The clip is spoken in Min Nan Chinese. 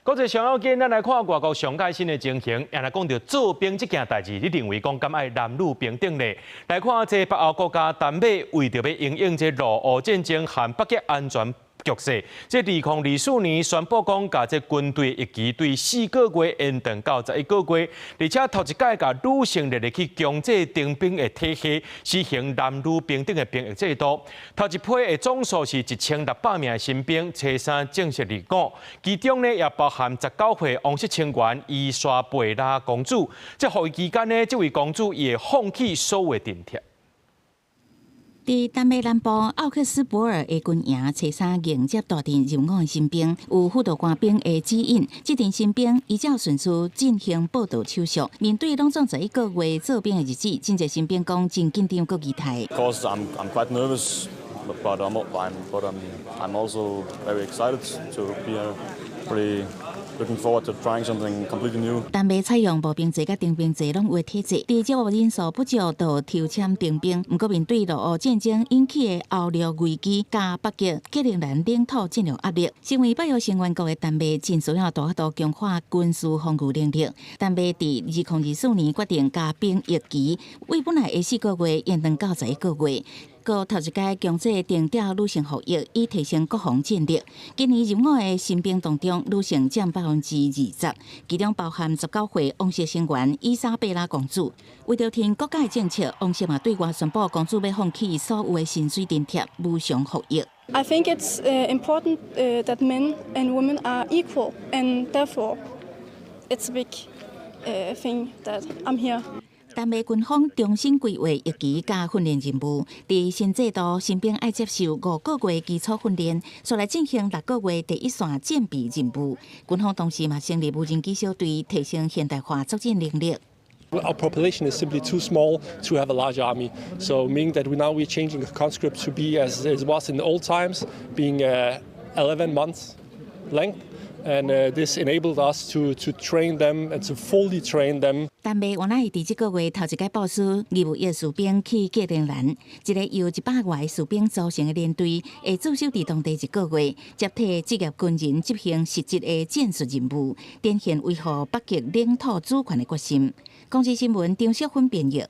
國際上要緊，咱來看外國上蓋新的情形。若講著做兵這件代誌，你認為講敢愛男女平等咧？來看這北歐國家丹麥，為著欲因應這俄烏戰爭和北極安全局勢，這2024年宣布講，共這軍隊役期對4個月延長到11個月，而且頭一擺共女性列入去強制徵兵的體系，實行男女平等的兵役制度。頭一批的總數是1600名的新兵，初三正式入伍，其中呢也包含19歲王室成員伊莎貝拉公主。這服役期間呢，這位公主會放棄所有的津貼。佇丹麥南部奧克斯博爾的軍營，初三迎接大陣入伍的新兵，有輔導官兵的指引。這陣新兵依照順序進行報到手續。面對攏總11個月做兵的日子，真濟新兵講真緊張閣期待。 Of course, I'm quite nervous, but I'm also very excited to be here. Really looking forward to trying something completely new. 丹麥採用募兵制佮徵兵制攏有的體制，佇招募人數不足，就抽籤徵兵。毋過面對俄烏戰爭引起的歐陸危機，佮北極格陵蘭領土戰略壓力，身為北約成員國的丹麥真需要大幅度強化軍事防禦能力。丹麥佇2024年決定共兵役期，為本來的四個月延長到十一個月。閣頭一擺強制徵調女性服役，以提升國防戰力。今年入伍的新兵當中，女性佔20%，其中包含19歲王室成員伊莎貝拉公主。為著聽國家的政策，王室嘛對外宣布，公主欲放棄所有的薪水津貼，無償服役。 I think it's important that men and women are equal, and therefore it's a big thing that I'm here. 丹麥軍方重新規劃役期佮訓練任務，佇新制度，新兵愛接受5個月基礎訓練，煞來進行6個月第一線戰備任務。軍方同時嘛成立無人機小隊，提升現代化作戰能力。 Our population is simply too small to have a large army. So meaning that now we're changing the conscript to be as it was in the old times, being 11 months length. And this enabled us to train them and to fully train them. 丹麥原來會佇這個月頭一擺部署義務役士兵去格陵蘭，一个由100外士兵組成的連隊，會駐守佇當地一個月，接替職業軍人執行實質的戰術任務，展現維護北極領土主權的決心。公視新聞張淑芬編譯。